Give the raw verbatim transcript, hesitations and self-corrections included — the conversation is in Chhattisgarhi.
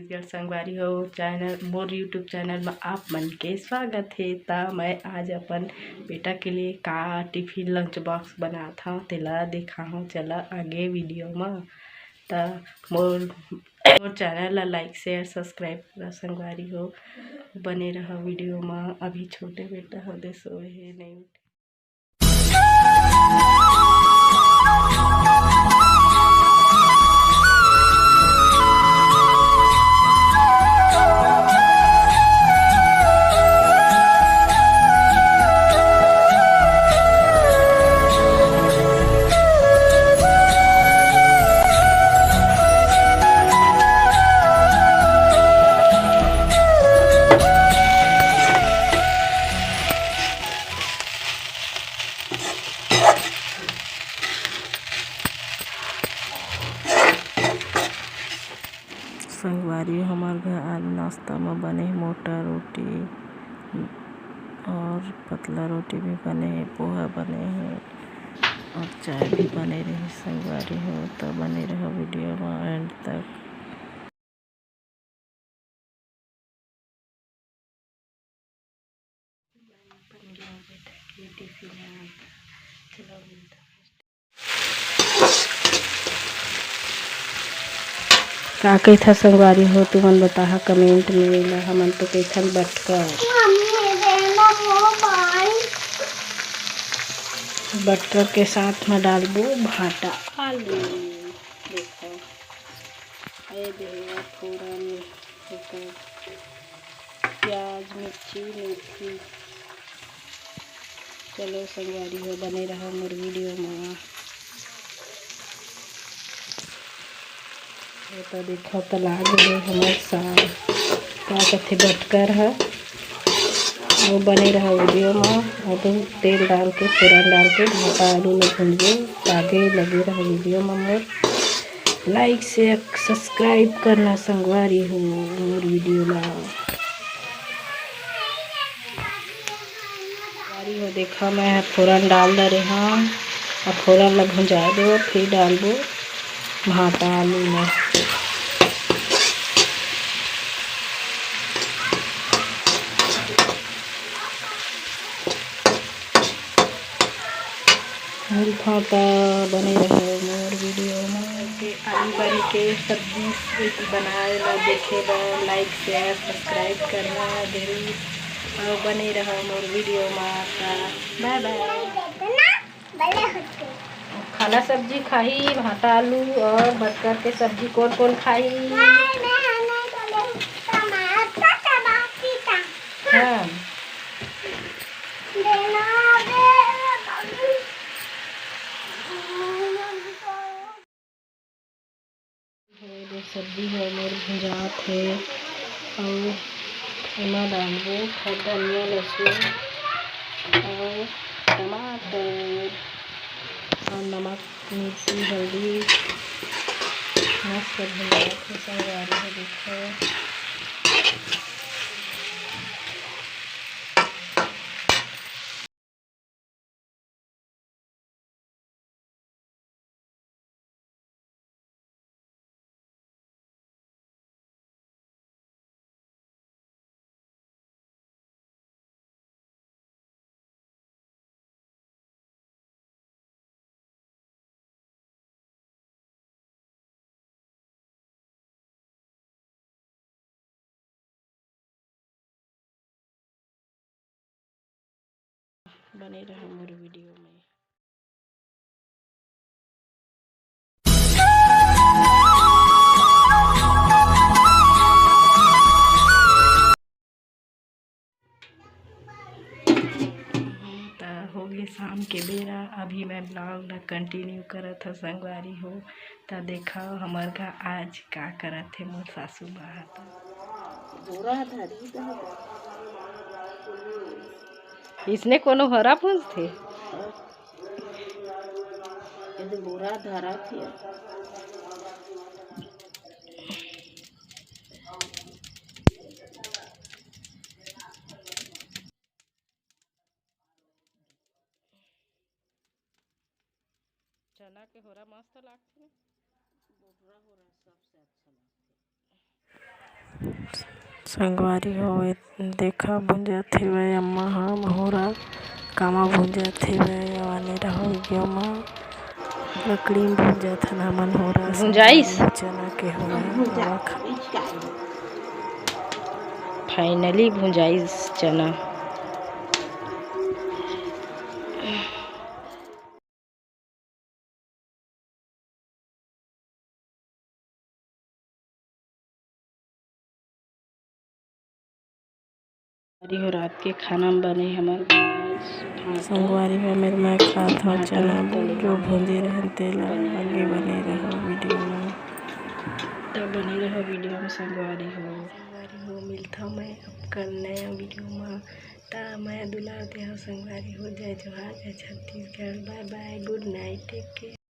अगर संगवारी हो, चैनल, मोर YouTube चैनल में आप मन के स्वागत हे। त मैं आज अपन बेटा के लिए का टिफिन लंच बॉक्स बनात हव, तेला देखाहूँ। चला आगे वीडियो में। त मोर, मोर चैनल ला लाइक, शेयर, सब्सक्राइब करा संगवारी हो। बने रहा वीडियो में। अभी छोटे बेटा हो दे, सोए हे, नहीं उठे। संगवारी, हमर घर आज नाश्ता में बने हे मोटा रोटी और पतला रोटी भी बने हे, पोहा बने हे और चाय भी बने रही। संगवारी हो, तो बने रहो वीडियो में एंड तक। बन गया बेटा के टिफिन है। चलो, मिलता है। का कहिथा संगवारी हो, तुमन बताहा कमेंट में। एला हमन तो कहिथन बटकर। मम्मी, ये दे ना मोबाइल। बटकर के साथ में डालबो भाटा आलू। देखो, ये देहे फोरन, एकर प्याज, मिर्ची, मेथी। चलो संगवारी हो, बने रहा मोर वीडियो में। ये तो देखो, त लाग गए हमर साग, का कथे, बटकर है। वो बने रहा वीडियो में। अब तेल डाल के, फोरन डाल के भाटा आलू में भूंजबो, आगे लगे रहा वीडियो में मोर। लाइक, शेयर, सब्सक्राइब करना संगवारी हो मोर वीडियो ला। संगवारी हो, देखा, मैं ह फोरन डाल डरे हंव। अब फोरन ला भुंजा दो, फिर डालबो भाटा आलू ला। मिलथों त बने रहो मोर वीडियो में। के आलू बरी के सब्जी बनाए ला देखे बर लाइक, शेयर, सब्सक्राइब करना जरूर। और बने रहो मोर वीडियो में। त बाय बाय। खाना सब्जी खाही, भाटा आलू और बटकर के सब्जी। कौन कौन खाही? हाँ। ये दे सब्जी ह मोर भुंजात हे, अउ एमा डालबो धनिया, लहसुन अउ टमाटर अउ नमक, मिर्ची, हल्दी। मस्त भुंजात हे संगवारी हो, देखो। बने रहो मोर वीडियो में। त होगे शाम के बेरा, अभी मैं ब्लॉग ला कंटिन्यू करत हव संगवारी हो। त देखव हमर घर आज का करत हे मोर सासू माँ ह। त बोरा धरी त इसने कोनो हरा भूंजथे। ये तो बोरा धरा थी। चना के होरा मस्त लागथे। बोरा होरा सबसे अच्छा लागथे। संगवारी हो, ए देखा भुंजत हेवय अम्मा ह भूंरा, कामा भुंजत हेवय, या बने रहो वीडियो म। लकड़ी म भुंजत हन हमन होरा, भुंजाइस? चना के होरा। Finally भुंजाइस चना। संगवारी हो, रात के खाना म बने हमर भात, भांटा, संगवारी हो, मेर मैं खात हव भांटा चना, जो भूंजे रहन तेला। आगे बने रहो वीडियो में। त बने रहो वीडियो में संगवारी हो। संगवारी हो, मिलता मैं आपका नया वीडियो में। त मैं दुलार दे हव संगवारी हो। जय जोहार, जय Chhattisgarh. Bye bye, good night, take care।